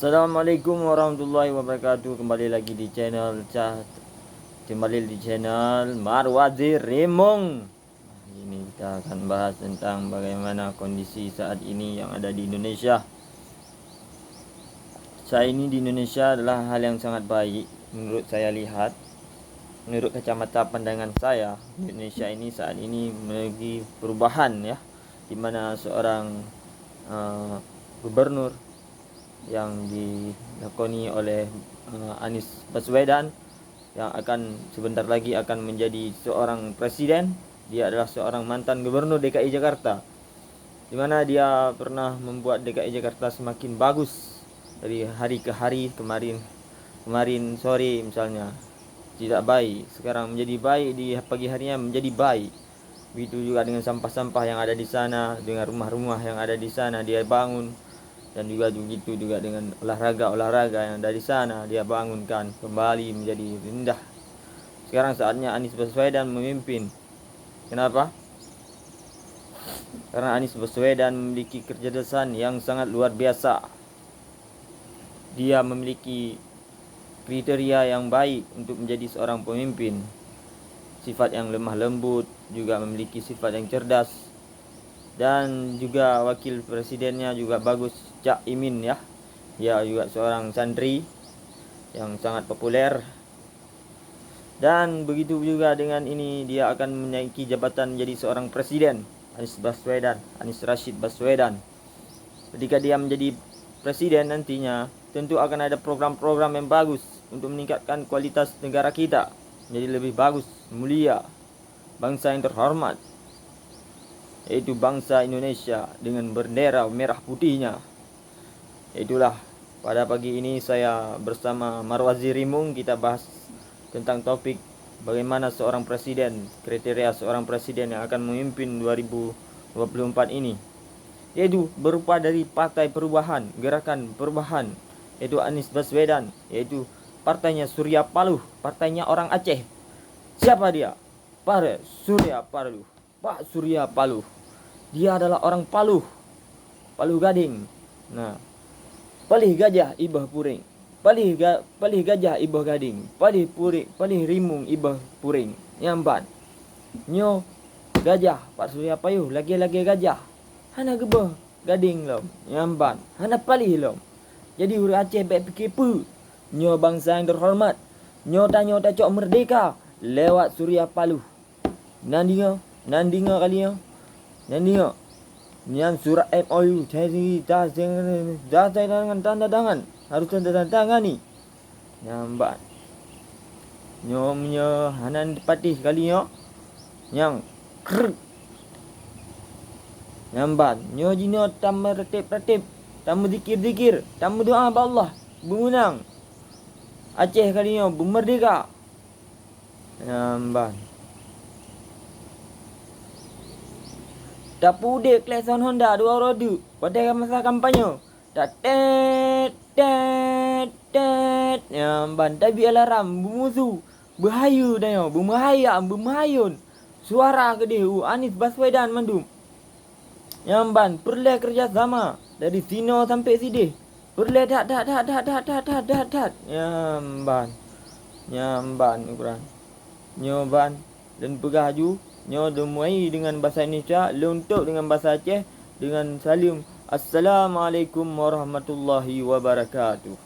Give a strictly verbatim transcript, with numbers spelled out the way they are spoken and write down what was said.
Assalamualaikum warahmatullahi wabarakatuh. Kembali lagi di channel Cah, kembali di channel Marwazi Rimong. Ini kita akan bahas tentang bagaimana kondisi saat ini yang ada di Indonesia. Saat ini di Indonesia adalah hal yang sangat baik menurut saya lihat. Menurut kacamata pandangan saya, Indonesia ini saat ini memiliki perubahan, ya, di mana seorang, eh, gubernur yang dilakoni oleh, eh, Anies Baswedan yang akan sebentar lagi akan menjadi seorang presiden. Dia adalah seorang mantan gubernur D K I Jakarta, di mana dia pernah membuat D K I Jakarta semakin bagus dari hari ke hari. Kemarin, kemarin sore misalnya tidak baik, sekarang menjadi baik, di pagi harinya menjadi baik. Begitu juga dengan sampah-sampah yang ada di sana, dengan rumah-rumah yang ada di sana dia bangun. Dan juga begitu juga dengan olahraga-olahraga yang dari sana dia bangunkan kembali menjadi indah. Sekarang saatnya Anies Baswedan memimpin. Kenapa? Karena Anies Baswedan memiliki kecerdasan yang sangat luar biasa. Dia memiliki kriteria yang baik untuk menjadi seorang pemimpin. Sifat yang lemah lembut, juga memiliki sifat yang cerdas. Dan juga wakil presidennya juga bagus, Cak Imin, ya. Dia juga seorang santri yang sangat populer. Dan begitu juga dengan ini, dia akan menaiki jabatan menjadi seorang presiden, Anies Baswedan, Anies Rashid Baswedan. Ketika dia menjadi presiden nantinya, tentu akan ada program-program yang bagus untuk meningkatkan kualitas negara kita menjadi lebih bagus, mulia, bangsa yang terhormat, yaitu bangsa Indonesia dengan bendera merah putihnya. Itulah, pada pagi ini saya bersama Marwazi Rimung, kita bahas tentang topik bagaimana seorang presiden, kriteria seorang presiden yang akan memimpin dua ribu dua puluh empat ini, yaitu berupa dari Partai Perubahan, Gerakan Perubahan, yaitu Anies Baswedan, yaitu partainya Surya Paloh, partainya orang Aceh. Siapa dia? Pak Surya Paloh. Pak Surya Paloh. Dia adalah orang Paloh. Paloh Gading. Nah, palih gajah i boh puréng. Palih ga-, palih gajah i boh gading. Palih puréng, palih rimong i boh puréng. Nyan ban. Nyoe gajah, Pak Surya Paloh, lagèe-lagèe gajah. Hana geuboh gading lom. Nyan ban. Hana palih lom. Jadi ureueng Aceh bèk pike peue. Nyoe bansa nyang teuhoreumat. Nyoe tanyoe tacok meurdéhka lewat Surya Paloh. Nan deungö, nan deungö kali nyoe. Nan deungö. Nyan surat M O U, tanda tangan, tanda tangan. Harôh tanda tangan ni. Nyan ban. Nyoe meunyoe hana patéh kali nyoe, nyang kreuek. Nyan ban. Nyoe jinoe tameuratép-ratép, tameuzikir-zikir, tameudoa bak Allah, beumeunang. Aceh kali nyoe beumeurdéhka. Nyan ban. Tapeuudép klakson Honda dua uroe deuk watèe masa kampanye. Tatét, tét, tét. Nyan ban tabi alarm beumusu. Beuhayeue tanyoe, beumeuhayam, beumeuhayôn. Suara keudéh u Anies Baswedan mandum. Nyan ban peureulèe keureuja sama dari sinoe sampoe sidéh. Peureulèe that, that, that. Nyan ban. Nyan ban ukuran. Nyoe ban lôn peugah laju, nyoe lôn mulai deungon basa Indonesia, lôn tôb deungon basa Aceh, deungon saleuem, "Assalamualaikum warahmatullahi wabarakatuh."